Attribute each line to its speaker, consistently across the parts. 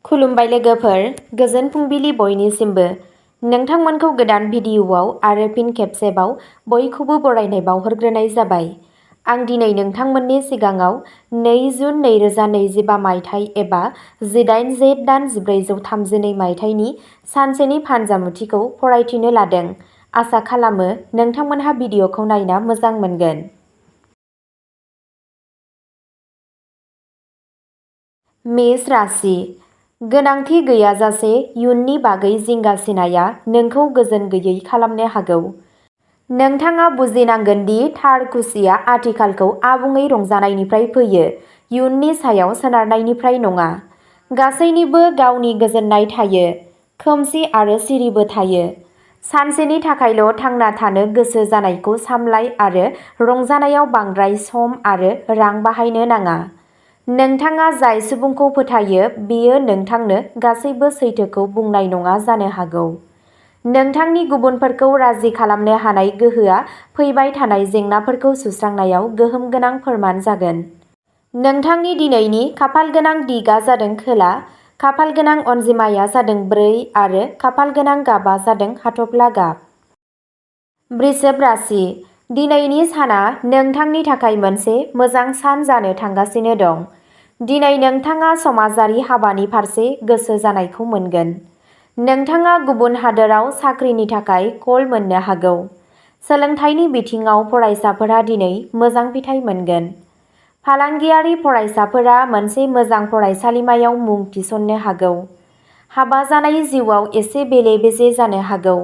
Speaker 1: खुलुमबाय लोगोफोर, गोजोन फुंबिलि बयनिसिमबो। नोंथांमोनखौ गोदान भिडिअ'आव आरो फिन खेबसेबाव बयखौबो बरायनाय बावहरग्रोनाय जाबाय। आं दिनै नोंथांमोननि सिगाङाव 2 जुन 2025 मायथाइ एबा 18 जेठ दान 1432 मायथाइनि सानसेनि फानजामुथिखौ फरायथिनो लादों। आसा खालामो नोंथांमोनहा भिडिअ'खौ नायना मोजां मोनगोन। मेष राशि। गोनांथि गैयाजासे इयुननि बागै जिंगासिनाया नोंखौ गोजोन गैयै खालामनो हागौ। नोंथाङा बुजिनांगोन दि थार खुसिया आथिखालखौ आबुङै रंजानायनिफ्राय फैयो, इयुननि सायाव सोनारनायनिफ्राय नङा। गासैनिबो गावनि गोजोननाय थायो, खोमसि आरो सिरिबो थायो। सानसेनि थाखायल' थांना थानो गोसो जानायखौ सामलाय आरो रंजानायाव बांद्राय सम आरो रां बाहायनो नाङा। नोंथाङा जाय सुबुंखौ फोथायो बियो नोंथांनो गासैबो सैथोखौ बुंनाय नङा जानो हागौ। नोंथांनि गुबुनफोरखौ राजि खालामनो हानाय गोहोआ फैबाय थानाय जेंनाफोरखौ सुस्रांनायाव गोहोम गोनां फोरमान जागोन। नोंथांनि दिनैनि खाफालगोनां दिगआ जादों खोला, खाफालगोनां अनजिमाया जादों 4 आरो खाफालगोनां गाबआ जादों हाथफ्ला गाब। वृषभ राशि। दिनैनि साना नोंथांनि थाखाय मोनसे मोजां सान जानो थांगासिनो दं। दिनै नोंथाङा समाजारि हाबानि फारसे गोसो जानायखौ मोनगोन। नोंथाङा गुबुन हादोराव साख्रिनि थाखाय कल मोननो हागौ। सोलोंथाइनि बिथिङाव फरायसाफोरा दिनै मोजां फिथाइ मोनगोन। फालांगियारि फरायसाफोरा मोनसे मोजां फरायसालिमायाव मुं थिसननो हागौ। हाबा जानाय जिउआव एसे बेले-बेजे जानो हागौ।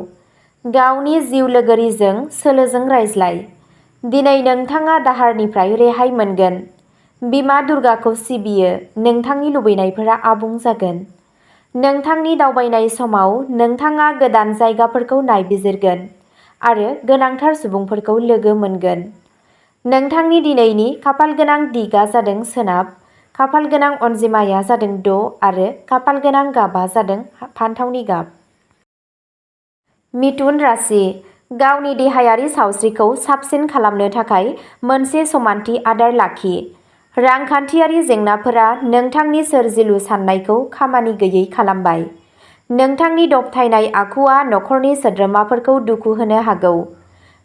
Speaker 1: गावनि जिउ लोगोरिजों सोलोजों रायज्लाय। दिनै नोंथाङा दाहारनिफ्राय रेहाय मोनगोन। बिमा दुर्गाखौ सिबियो, नोंथांनि लुबैनायफोरा आबुं जागोन। नोंथांनि दावबायनाय समाव नोंथाङा गोदान जायगाफोरखौ नायबिजिरगोन आरो गोनांथार सुबुंफोरखौ लोगो मोनगोन। नोंथांनि दिनैनि खाफालगोनां दिगआ जादों सोनाब, खाफालगोनां अनजिमाया जादों 6 आरो खाफालगोनां गाबआ जादों फान्थावनि गाब। मिथुन राशि। गावनि देहायारि सावस्रिखौ साबसिन खालामनो थाखाय मोनसे समानथि आदार लाखि। रांखान्थियारि जेंनाफोरा नोंथांनि सोरजिलु साननायखौ खामानि गैयै खालामबाय। नोंथांनि दबथायनाय आखुआ नखरनि सोद्रोमाफोरखौ दुखु होनो हागौ।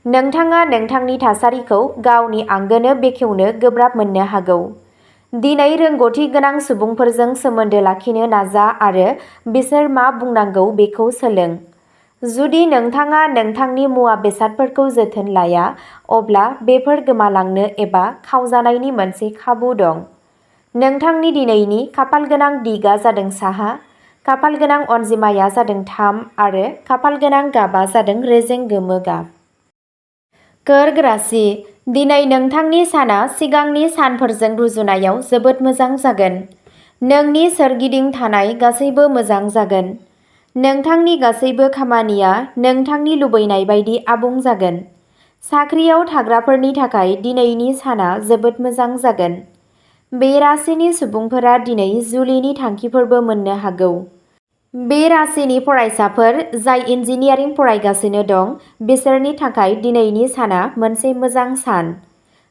Speaker 1: नोंथाङा नोंथांनि थासारिखौ गावनि आंगोनो बेखेवनो गोब्राब मोननो हागौ। दिनै रोंग'थि गोनां सुबुंफोरजों सोमोन्दो लाखिनो नाजा आरो बिसोर मा बुंनांगौ बेखौ सोलों। जुदि नोंथाङा नोंथांनि मुवा बेसादफोरखौ जोथोन लाया, अब्ला बेफोर गोमालांनो एबा खावजानायनि मोनसे खाबु दं। नोंथांनि दिनैनि खाफालगोनां दिगआ जादों साहा, खाफालगोनां अनजिमाया जादों 3 आरो खाफालगोनां गाबआ जादों रेजें गोमो गाब। कर्क राशि। दिनै नोंथांनि साना सिगांनि सानफोरजों रुजुनायाव जोबोद मोजां जागोन। नोंनि सोरगिदिं थानाय गासैबो मोजां जागोन। नोंथांनि गासैबो खामानिया नोंथांनि लुबैनाय बायदि आबुं जागोन। साख्रियाव थाग्राफोरनि थाखाय दिनैनि साना जोबोद मोजां जागोन। बे राशिनि सुबुंफोरा दिनै जुलिनि थांखिफोरबो मोननो हागौ। बे राशिनि फरायसाफोर जाय इन्जिनियारिं फरायगासिनो दं, बिसोरनि थाखाय दिनैनि साना मोनसे मोजां सान।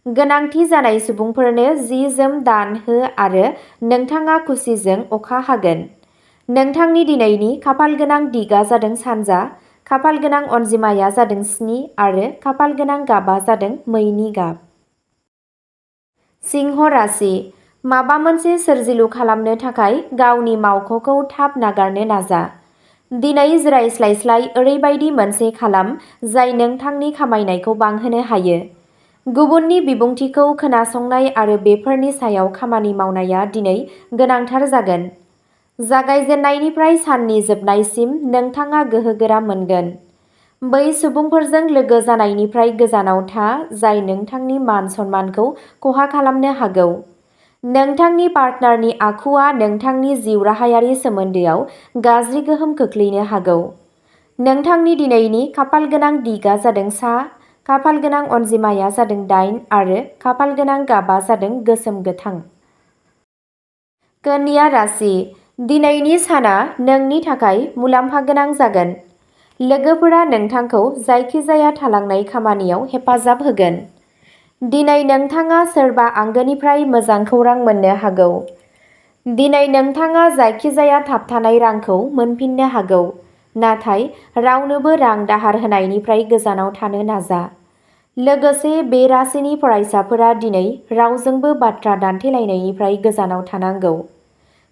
Speaker 1: गोनांथि जानाय सुबुंफोरनो जि-जोम दान हो आरो नोंथाङा खुसिजों अखा हागोन। नोंथांनि दिनैनि खाफालगोनां दिगआ जादों सानजा, खाफालगोनां अनजिमाया जादों 7 आरो खाफालगोनां गाबआ जादों मैनि गाब। सिंह राशि। माबा मोनसे सोरजिलु खालामनो थाखाय गावनि मावख'खौ थाब नागारनो नाजा। दिनै जिरायस्लाय ओरैबायदि मोनसे खालाम जाय नोंथांनि खामायनायखौ बांहोनो हायो। गुबुननि बिबुंथिखौ खोनासंनाय आरो बेफोरनि सायाव खामानि मावनाया दिनै गोनांथार जागोन। जागायजेन्नायनिफ्राय साननि जोबनायसिम नोंथाङा गोहोगोरा मोनगोन। बै सुबुंफोरजों लोगो जानायनिफ्राय गोजानाव था जाय नोंथांनि मान-सन्मानखौ खहा खालामनो हागौ। नोंथांनि पार्टनारनि आखुआ नोंथांनि जिउराहायारि सोमोन्दोआव गाज्रि गोहोम खोख्लैनो हागौ। नोंथांनि दिनैनि खाफालगोनां दिगआ जादों सा, खाफालगोनां अनजिमाया जादों 8 आरो खाफालगोनां गाबआ जादों गोसोम गोथां। कन्या राशि। दिनैनि साना नोंनि थाखाय मुलाम्फा गोनां जागोन। लोगोफोरा नोंथांखौ जायखिजाया थालांनाय खामानियाव हेफाजाब होगोन। दिनै नोंथाङा सोरबा आंगोनिफ्राय मोजां खौरां मोननो हागौ। दिनै नोंथाङा जायखिजाया थाबथानाय रांखौ मोनफिननो हागौ, नाथाय रावनोबो रां दाहार होनायनिफ्राय गोजानाव थानो नाजा। लोगोसे बे राशिनि फरायसाफोरा दिनै रावजोंबो बाथ्रा दान्थेलायनायनिफ्राय गोजानाव थानांगौ।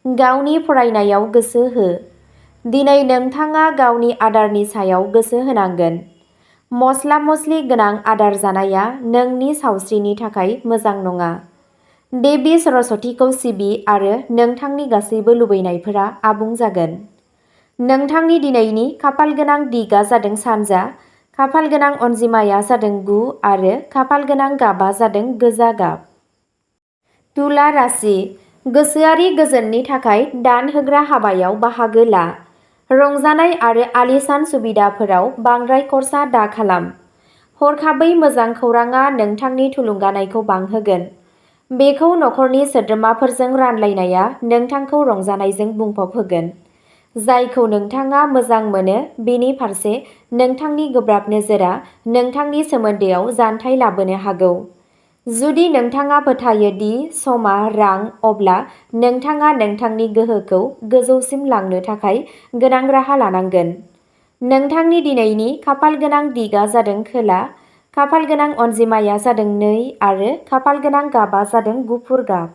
Speaker 1: गावनि फरायनायाव गोसो हो। दिनै नोंथाङा गावनि आदारनि सायाव गोसो होनांगोन। मस्ला-मस्लि गोनां आदार जानाया नोंनि सावस्रिनि थाखाय मोजां नङा। देबि सरस्वतीखौ सिबि आरो नोंथांनि गासैबो लुबैनायफोरा आबुं जागोन। नोंथांनि दिनैनि खाफालगोनां दिगआ जादों सानजा, खाफालगोनां अनजिमाया जादों 9 आरो खाफालगोनां गाबआ जादों गोजा गाब। तुला राशि, गोसोआरि गोजोननि थाखाय दान होग्रा हाबायाव बाहागो ला। रंजानाय आरो आलिशान सुबिदाफोराव बांद्राय खर्सा दा खालाम। हरखाबै मोजां खौरांआ नोंथांनि थुलुंगानायखौ बांहोगोन। बेखौ नखरनि सोद्रोमाफोरजों रानलायनाया नोंथांखौ रंजानायजों बुंफबहोगोन। जायखौ नोंथाङा मोजां मोनो बेनि फारसे नोंथांनि गोब्राब नोजोरआ नोंथांनि सोमोन्दोआव जानथाय लाबोनो हागौ। जुदि नोंथाङा फोथायो दि समआ रां, अब्ला नोंथाङा नोंथांनि गोहोखौ गोजौसिम लांनो थाखाय गोनां राहा लानांगोन। नोंथांनि दिनैनि खाफालगोनां दिगआ जादों खोला, खाफालगोनां अनजिमाया जादों 2 आरो खाफालगोनां गाबआ जादों गुफुर गाब।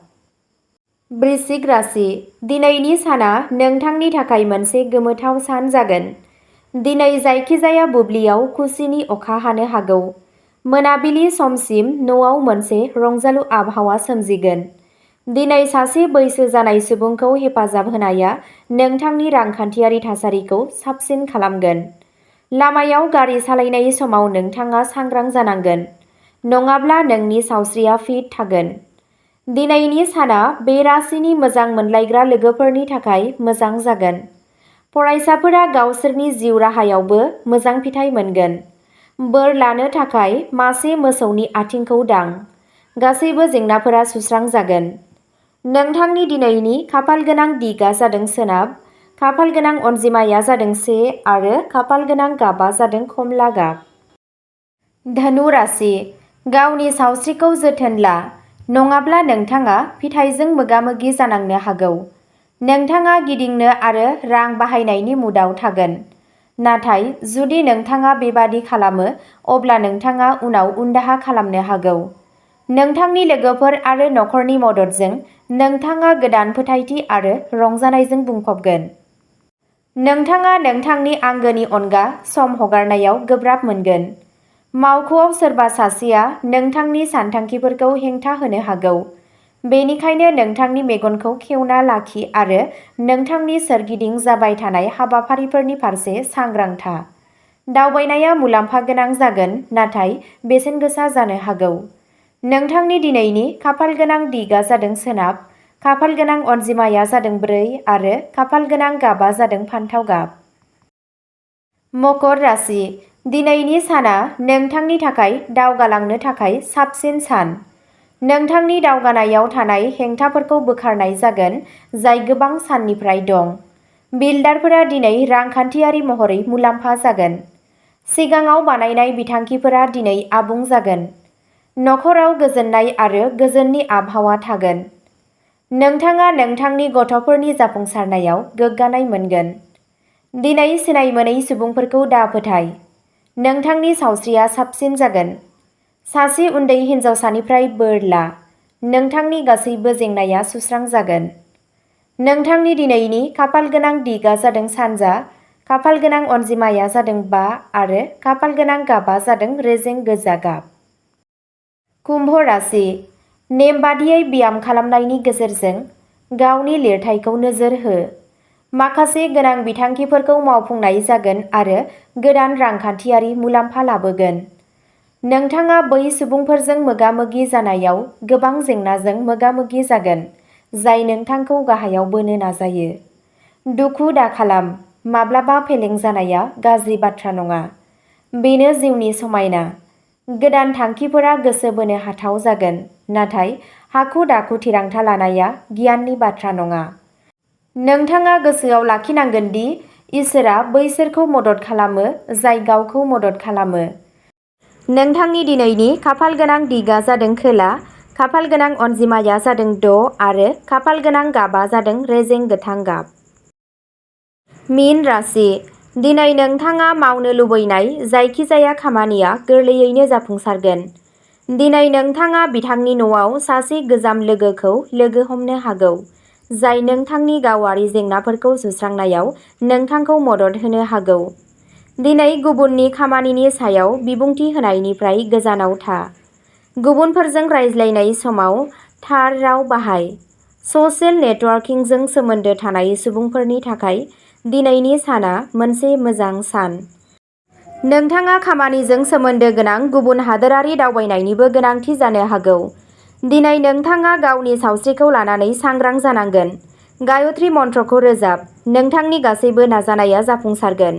Speaker 1: वृश्चिक राशि, दिनैनि साना नोंथांनि थाखाय मोनसे गोमोथाव सान जागोन। दिनै जायखिजाया बुब्लियाव खुसिनि अखा हानो हागौ। मोनाबिलि समसिम न'आव मोनसे रंजालु आबहावा सोमजिगोन। दिनै सासे बैसो जानाय सुबुंखौ हेफाजाब होनाया नोंथांनि रांखान्थियारि थासारिखौ साबसिन खालामगोन। लामायाव गारि सालायनाय समाव नोंथाङा सांग्रां जानांगोन, नङाब्ला नोंनि सावस्रिया फिट थागोन। दिनैनि साना बे राशिनि मोजां मोनलायग्रा लोगोफोरनि थाखाय मोजां जागोन। फरायसाफोरा गावसोरनि जिउ राहायावबो मोजां फिथाइ मोनगोन। बोर लानो थाखाय मासे मोसौनि आथिंखौ दां। गासैबो जेंनाफोरा सुस्रांजागोन। नोंथांनि दिनैनि खाफालगोनां दिगआ जादों सोनाब, खाफालगोनां अनजिमाया जादों 1 आरो खाफालगोनां गाबआ जादों खमला गाब। धनु राशि, गावनि सावस्रिखौ जोथोन ला, नङाब्ला नोंथाङा फिथाइजों मोगा-मोगि जानांनो हागौ। नोंथाङा गिदिंनो आरो रां बाहायनायनि मुडआव थागोन। नाथाय जुदि नोंथाङा बेबादि खालामो, अब्ला नोंथाङा उनाव उनदाहा खालामनो हागौ। नोंथांनि लोगोफोर आरो नखरनि मददजों नोंथाङा गोदान फोथायथि आरो रंजानायजों बुंफबगोन। नोंथाङा नोंथांनि आंगोनि अनगा सम हगारनायाव गोब्राब मोनगोन। मावख'आव सोरबा सासेया नोंथांनि सानथांखिफोरखौ हेंथा होनो हागौ। बेनिखायनो नोंथांनि मेगनखौ खेवना लाखि आरो नोंथांनि सोरगिदिं जाबाय थानाय हाबाफारिफोरनि फारसे सांग्रां था। दावबायनाया मुलाम्फा गोनां जागोन, नाथाय बेसेन गोसा जानो हागौ। नोंथांनि दिनैनि खाफालगोनां दिगआ जादों सोनाब, खाफालगोनां अनजिमाया जादों 4 आरो खाफालगोनां गाबआ जादों फान्थाव गाब। मकर राशि, दिनैनि साना नोंथांनि थाखाय दावगालांनो थाखाय साबसिन सान। नोंथांनि दावगानायाव थानाय हेंथाफोरखौ बोखारनाय जागोन जाय गोबां साननिफ्राय दं। बिल्डारफोरा दिनै रांखान्थियारि महरै मुलाम्फा जागोन। सिगाङाव बानायनाय बिथांखिफोरा दिनै आबुं जागोन। नखराव गोजोननाय आरो गोजोननि आबहावा थागोन। नोंथाङा नोंथांनि गथ'फोरनि जाफुंसारनायाव गोग्गानाय मोनगोन। दिनै सिनाय मोनै सुबुंफोरखौ दाफोथाय। नोंथांनि सावस्रिया साबसिन जागोन। सासे उन्दै हिनजावसानिफ्राय बोर ला। नोंथांनि गासैबो जेंनाया सुस्रांजागोन। नोंथांनि दिनैनि खाफालगोनां दिगआ जादों सानजा, खाफालगोनां अनजिमाया जादों 5 आरो खाफालगोनां गाबआ जादों रेजें गोजा गाब। कुम्भ राशि, नेमबादियै ब्याम खालामनायनि गेजेरजों गावनि लिरथायखौ नोजोर हो। माखासे गोनां बिथांखिफोरखौ मावफुंनाय जागोन आरो गोदान रांखान्थियारि मुलाम्फा लाबोगोन। नोंथाङा बै सुबुंफोरजों मोगा-मोगि जानायाव गोबां जेंनाजों मोगा-मोगि जागोन जाय नोंथांखौ गाहायाव बोनो नाजायो। दुखु दाखालाम, माब्लाबा फेलें जानाया गाज्रि बाथ्रा नङा। बेनो जिउनि समायना। गोदान थांखिफोरा गोसो बोनो हाथाव जागोन, नाथाय हाखु-दाखु थिरांथा लानाया गियाननि बाथ्रा नङा। नोंथाङा गोसोआव लाखिनांगोन दि इसोरआ बैसोरखौ मदद खालामो जाय गावखौ मदद खालामो। नोंथांनि दिनैनि खाफालगोनां दिगआ जादों खोला, खाफाल गोनां अनजिमाया जादों 6 आरो खाफाल गोनां गाबा जादों रेजें गोथां गाब। मीन राशि। दिनै नोंथाङा मावनो लुबैनाय जायखिजाया खामानिया गोरलैयैनो जाफुंसारगोन। दिनै नोंथाङा बिथांनि न'आव सासे गोजाम लोगोखौ लोगो हमनो हागौ, जाय नोंथांनि गावारि जेंनाफोरखौ सुस्रांनायाव नोंथांखौ मदद होनो हागौ। दिनै गुबुननि खामानिनि सायाव बिबुंथि होनायनिफ्राय गोजानाव था। गुबुनफोरजों रायज्लायनाय समाव थार राव बाहाय। स'सियेल नेटवर्किंजों सोमोन्दो थानाय सुबुंफोरनि थाखाय दिनैनि साना मोनसे मोजां सान। नोंथाङा खामानिजों सोमोन्दो गोनां गुबुन हादोरारि दावबायनायनिबो गोनांथि जानो हागौ। दिनै नोंथाङा गावनि सावस्रिखौ लानानै सांग्रां जानांगोन। गायत्री मन्त्रखौ रोजाब, नोंथांनि गासैबो नाजानाया जाफुंसारगोन।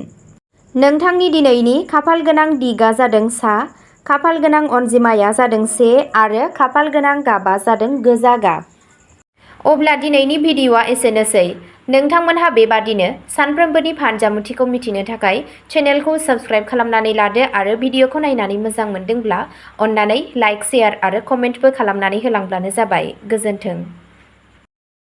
Speaker 1: नोंथांनि दिनैनि खाफाल गोनां दिगआ जादों सा, खाफाल गोनां अनजिमाया जादों 1 आरो खाफाल गोनां गाबा जादों गोजा गाब। अब्ला दिनैनि भिडिअ'आ एसेनोसै। नोंथांमोनहा बेबादिनो सानफ्रोमबोनि फानजामुथिखौ मिथिनो थाखाय चेनेलखौ साबस्क्राइब खालामनानै लादो आरो भिडिअ'खौ नायनानै मोजां मोनदोंब्ला अन्नानै लाइक, शेयार आरो कमेन्टबो खालामनानै होलांब्लानो जाबाय। गोजोन्थों।